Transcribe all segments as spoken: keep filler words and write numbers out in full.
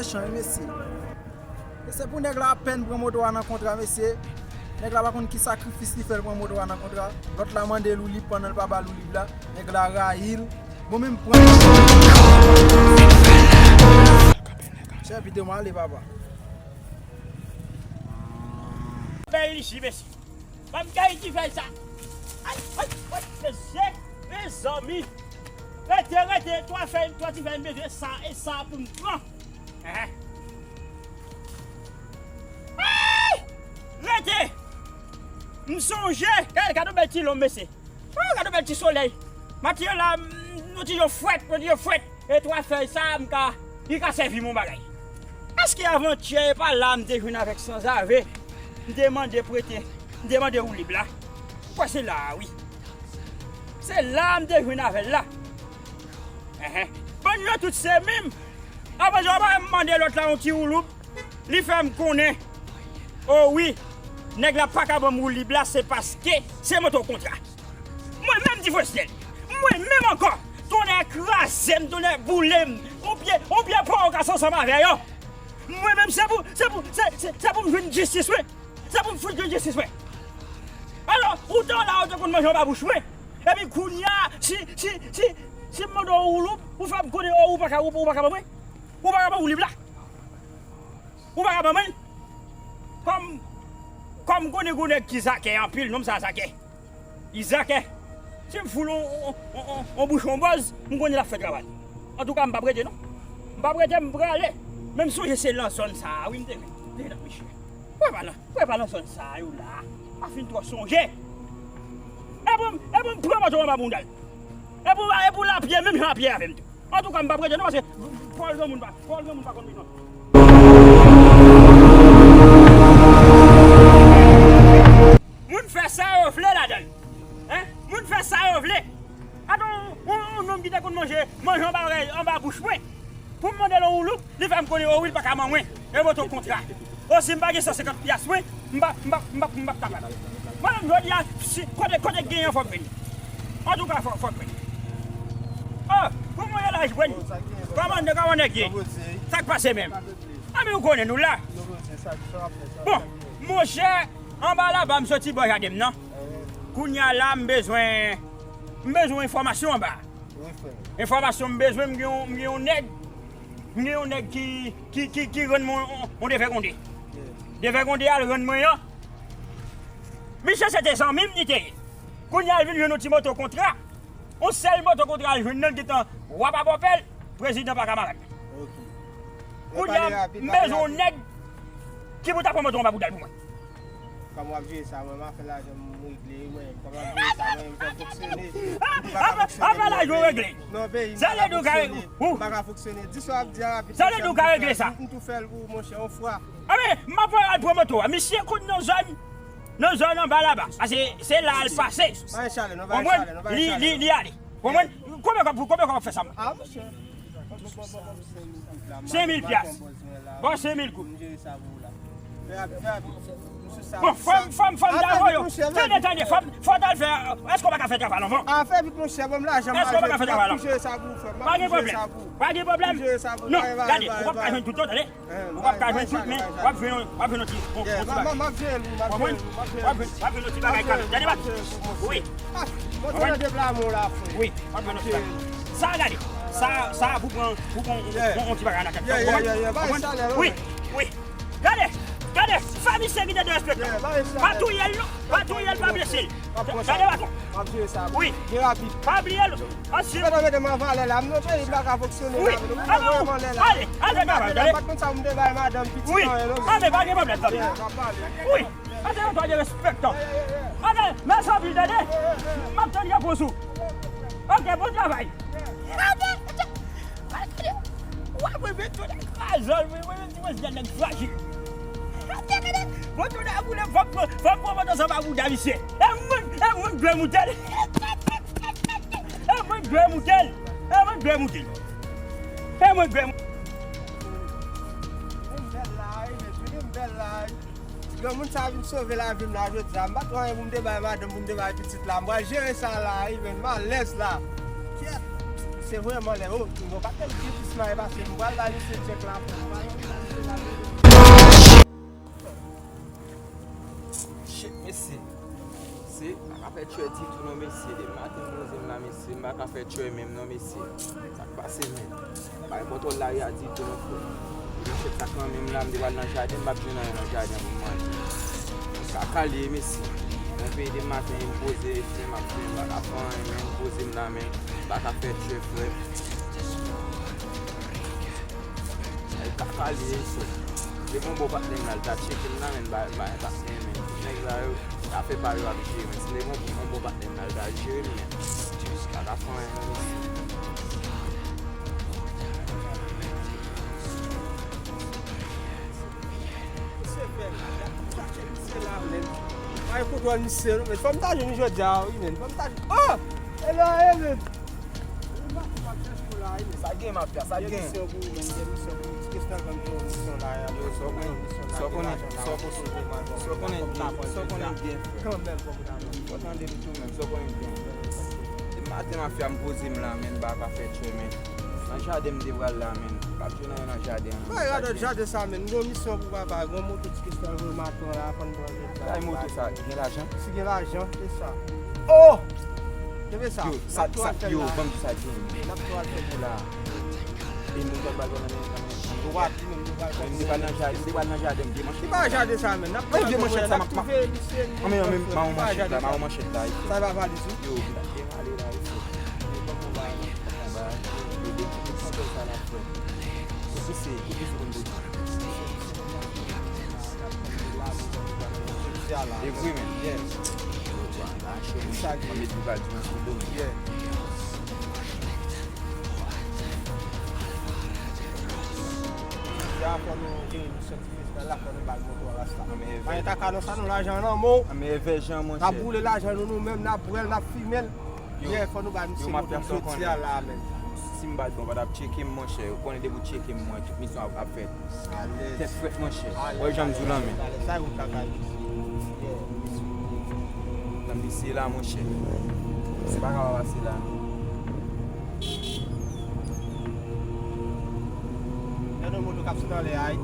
Mechan, wi, mesye. E se pou nèg la apèn pran moto a nan kontra, mesye. Nèg la pa konn ki sakrifis li fè l pran moto a nan kontra. Lòt la mande l woulib pandan l pa ba l woulib la. Nèg la rayi l. Bon, men m pran. Chè, pito m ale, papa. Bèl isit, mesye. Pa m ka itilize sa. Ay, ay, ay, mesye, mezanmi. Rete, rete, twa fèy, twa ti fèy, m bezwen sa, e sa pou m pran. Enhen. Ay! Rete! M sonje, gade, gade yon bèl ti lonm, mesye. Oh, gade yon bèl ti solèy. Maten an la, m, yon ti jan frèt, yon ti jan frèt. E twa fèy sa, m ka, li ka sèvi m yon bagay. Èske avantyè e pa la m te jwenn avèk sanzave? M te mande prete, m te mande woulib la. M kwè se la a, wi. Se la a m te jwenn avè l la. Enhen. Bann yo tout se menm. Avan yo pa mande lòt la yon ti wouloub. Li fè m konnen. O wi, nèg la pa ka ban m woulib la, se paske se moto kontra. Mwen menm, Divosyèl, mwen menm ankò, tonnè kraze m, tonnè boule m, on pye, on pye pòk ansanm avè yo. Mwen menm, se pou, se pou, se, se, se pou m jwenn jistis mwen. Se pou m fout jwenn jistis mwen. Alò, ou tan la, ou te konn manje anba bouch mwen. Epi kounye a, si, si, si, si m mande w wouloub, ou fè m konnen, o, ou pa ka, ou, ou pa ka ban mwen. Ou pa ka ban woulib la. Ou pa ka ban mwen. Kòm, kòm m konnen gon nèg ki zakè anpil, nonm sa zakè. Li zakè. Si m foul on, on, on, on, on bouchon bòz, m konnen l ap fè travay. Antouka, m p ap rete, non. M p ap rete, m prale. Men m sonje se nan zòn sa a, wi, m te vin. M te vin ak misye. Wè pa nan, wè pa nan zòn sa a yo la. M pa fin twò sonje. E pou, e pou m pran moto anba bounda l. E pou, e pou l apye, menm jan apye avè m tou. Antouka, m p ap rete non, paske pawòl granmoun pa, pawòl granmoun pa konn bezwen. Moun fè sa yo vle ladan l. Hein? Moun fè sa yo vle. Adan yon, yon, yon nonm ki te konn manje, manje anba, anba bouch mwen. Pou m mande l yon wouloub, li fè m konnen, o wi, l pa ka ban mwen. E moto kontra. O, si m pa gen san senkant pyas mwen, m pa, m pa, m pa, m p ap kapab. Mwen menm jodi a, si, kote, kote k genyen, fò m vini. Antouka, fò, fò m vini. O, kòman w ye la, jwenn? Kòman, kòman nèg ye? Sa k pase menm? Anben, ou konnen nou la. Bon, monchè, anba laba, m soti bò jaden m nan. Kounye a la, m bezwen, m bezwen enfòmasyon anba. Enfòmasyon m bezwen, m gen yon, m gen yon nèg, m gen yon nèg ki, ki, ki, ki rann mwen yon, yon devè konde. Devè konde a l rann mwen an. Misye se te zanmi m li te ye. Kounye a l vin jwenn yon ti moto kontra. Yon sèl moto kontra l jwenn nan, l gentan wa pa bòpè l, prezidan pa kamarad. Kounye a, m bezwen yon nèg ki pou ta pran moto anba boudal pou mwen. Kòman w ap jere sa, mwen, m a fè lajan m regle, mwen, kòman w ap jere sa, mwen, m fè fonksyone. M pa ka fonksyone. Apa lajan w regle? Non, peyi m pa ka fonksyone. M pa ka fonksyone. Di sa w ap di a rapid. Sa w ap di, ou ka regle sa. M tou fè l pou ou, monchè, yon fwa. Anben, m ap al pran moto a. Misye kounye nan zòn, nan zòn anba laba. Paske se la l pase. Konprann? Li, li, li ale. Konprann? Konbyen kòb, konbyen kòb w ap fè sa, mwen? Senk mil pyas. Bon, senk mil goud. Bon, fò m, fò m, fò m ta voye w. Tande, tande, fò m, fò w ta al fè, èske w pa ka fè travay anvan? Fè vit, monchè, ban m lajan m. Èske w pa ka fè travay anvan? Pa gen pwoblèm. Pa gen pwoblèm. Non, gade, ou p ap ka jwenn tout, non, tande. Ou p ap ka jwenn tout, men w ap jwenn, w ap jwenn yon ti, yon, yon ti bagay. Konprann? W ap jwenn, w ap jwenn yon ti bagay kanmenm. Tande, bat. Wi. Konprann? Wi, w ap jwenn yon ti bagay. Sa, gade. Sa, sa pou pran, pou pran yon, yon, yon ti bagay nan tèt. Konprann? Wi, wi. Gade, gade. Fè misye kite derespektan. Pa touye l, non. Pa touye l, pa blese l. Gade baton. Wi. Pa bliye l. Ansi. Mete m an valè la. M nan peyi m pa ka fonksyone la. Wi. Ale, ale, travay, tande. Wi. Ale, pa gen pwoblèm, tande. Wi. Ase yon twa derespektan. Ale, mèsi anpil, tande. M ap tann repons ou. Ok, bon travay. Gade, gade. W ap wè, men tonnè kraze l, men, men, men, men, nèg frajil. Gade, gade. Bon, tonnè boule, fò m pran, fò m pran moto sa pa bouda misye. E mwen, e mwen k dwe moute l. E mwen k dwe moute l. E mwen k dwe moute l. E mwen k dwe moute l. M bèl la, wi, men, m bèl la, wi. Granmoun sa vin sove lavi m la jodi a. M pa t wè anyen pou m te bay madanm, pou m te bay pitit la. M pral jere sa la, wi, men m alèz la. Kyèt. Se vrèman lè, oh, bon, pa t gen plis mare pase m, m pral bay misye tchèk la pou mwen. Shit, mesye. Se, pa ka fè tchwè ditou non, mesye. Depi maten m poze m la, mesye, m pa ka fè tchwè menm non, mesye. Sa k pase menm? Pa gen kontwòl lari a ditou non, frè. Manchèt sa kanmenm la, m te pral nan jaden, m p ap jwenn anyen nan jaden pou m manje. Kaka li ye, mesye. Mwen veye depi maten, m poze, mesye, m ap fè, m pa ka fè anyen, men m poze m la, men m pa ka fè tchwè, frè. Ay, kaka li ye, mesye. Li bon bon patnè m la, l ta tcheke m la, men ba, ba, ta fè, men. Nèg sa yo, afè pa yo ap jere, men. Si li bon bon patnè m la, l ta jere m, men. Pa ka fè anyen, non, mesye. Misye fè, y ap chache misye la, men. Pa gen kontwòl misye, non, men. Fò m ta jwenn jodi a, wi, men. Fò m ta jwenn. Oh! Hello, hey, men. Sa gen mafya, sa gen. Gen misyon pou ou, men, gen misyon pou ou. Ti Kesnèl ban m misyon la, y ap misyon la, y ap misyon la, gen lajan la, w ap kontinye mal ban m. Fò m ta pran jodi a. Kanmenm, fò m ta pran. Fò tande m tou, men, sa w konnen byen. Depi maten mafya m poze m la, men, m pa ka fè tchwè, men. Nan jaden m te pral la, men. M p ap jwenn anyen nan jaden an. Bay radòt jaden sa, men. M gen yon misyon pou papa, gen yon moto Ti Kesnèl voye maten la, fò n pran jodi a. Bay moto sa, gen lajan? Si gen lajan, se sa. Oh! Kenbe sa. Yo, sa, sa, yo, ban m di sa gen. N ap tou al fè pou la. E moun k ap bay nan men, nan men. Dwat, li menm, li pral fè. M te pral nan jaden, m te pral nan jaden, m te manchèt. Ki pa jaden sa, men? N ap tou al fè pou la, n ap touve misye. Anmè, anmè, mawon manchèt la, mawon manchèt la, wi. Sa va valiz ou? Yo, m ta gen ale la, wi. Yo, ban m yon bagay, ban m yon bagay. Yo, depi m santi sa la, frè. Ou pouse, ou pouse konn E vre, men. Sa ki met pou gad nan sou do. Ya, fò nou jere misyon ti festival la, fò nou ba l moto a rasta. Pa gen kaka nan sa non, lajan an nan men w. Anmè, evè jan, monchè. N ap boule lajan nou, nou menm, n ap bwè l, n ap fimen l. Yo, yeah, fò nou ba misye moto jodi a la, men. Si m pa t bon, pa t ap tcheke m, monchè. Ou konnen depi w tcheke m, mwen, tout misyon ap, ap fèt. Alèz. Tèt frèt, monchè. Alèz, wè jan m di w lan, men. Alèz, sa e wout kaka yo. Yeah. Nan misye la, monchè. Se pa ka pa pase la, non. Gade yon moto k ap sot anlè a, wi.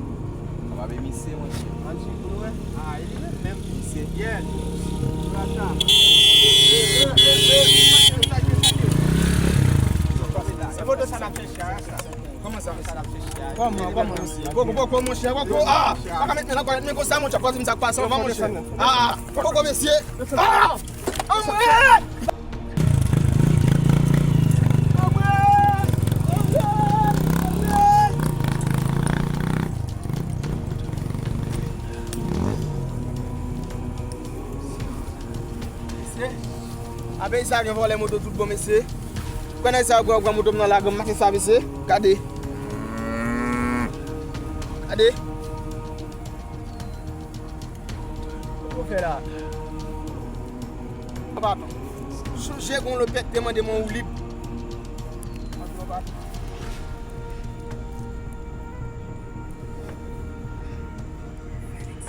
Sa pa be misye, monchè. Ann swiv pou nou wè. A, e li menm, menm. Misye. Yeah. Sa sa. E moto sa n ap chèche a, sa. Kòman sa? Kòman, kòman? Poko, poko, monchè, poko. Ah! Pa ka met men nan kòlèt, men konsa, monchè, pase m sa k pase anvan, monchè. Ah! Poko, mesye. Ah! Anmwey! Mesye, apre sa, gen vòlè moto tout bon, mesye. Kwè nèg sa yo pran, pran moto m nan lage m, mache sa, mesye. Gade. Gade. Ou fè la. Papa, sonje gon lòt pèt te mande mwen woulib.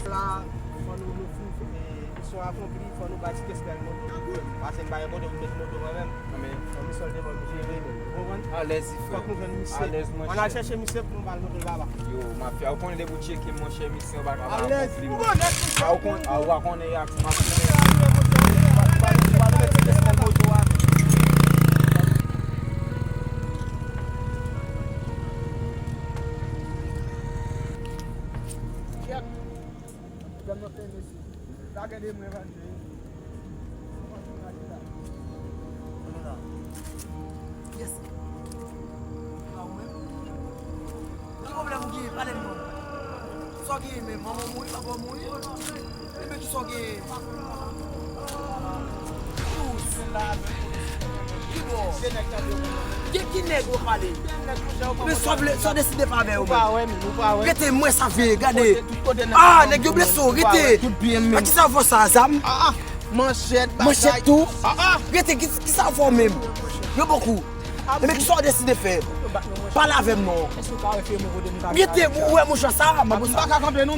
La, fò nou, nou fin, eh, misyon akonpli, fò nou bay ti kès bèl moto. Pase m pa gen kote pou m met moto mwen menm. Fò misyon devan m jere, men. Ou konprann? Alèz, frè. Fòk nou jwenn misye. Alèz, monchè. Ann al chèche misye pou nou ba l moto l papa. Yo, mafya, ou konnen depi w tcheke m, monchè, misyon pa ka pa akonpli, monchè. A, ou konn-, a, ou pa konnen y a, m ap konnen. Kèt. Pwoblèm nan fè mesye. Lagè de mwen, Evanje. Yes. A ou menm? Ki pwoblèm ou genyen? Pale m non. Sa w genyen menm? Manman w mouri, papa w mouri? Ebyen ki sa w genyen? Ki bò? Ki, ki nèg w ap pale? Men sa w vle, sa w deside fè avè yo menm? Rete, m wè sa veye, gade. Ah, nèg yo blese w, rete. Ak kisa w fè w sa, zam? Manchèt, manchèt tou. Rete, ki, kisa w fè w menm? Yo bokou. Ebyen kisa w deside fè? Pale avè m non. Gete, ou wè mouchwa sa, manbo sa.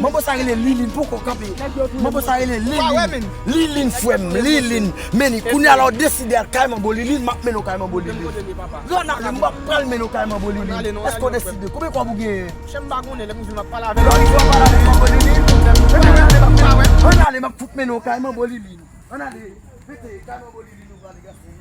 Manbo sa rele Lilin, poko kanpe. Manbo sa rele Lilin. Lilin, frè m, Lilin. Meni, kounye a la w deside al kay manbo Lilin, m ap mennen w kay manbo Lilin. Lè w ale, m ap pral mennen w kay manbo Lilin. Èske w deside? Konbyen kòb ou genyen? Lè w rive w pale avèk manbo Lilin. Ann ale, m ap fout mennen w kay manbo Lilin. Ann ale, mete kay manbo Lilin ou prale gason.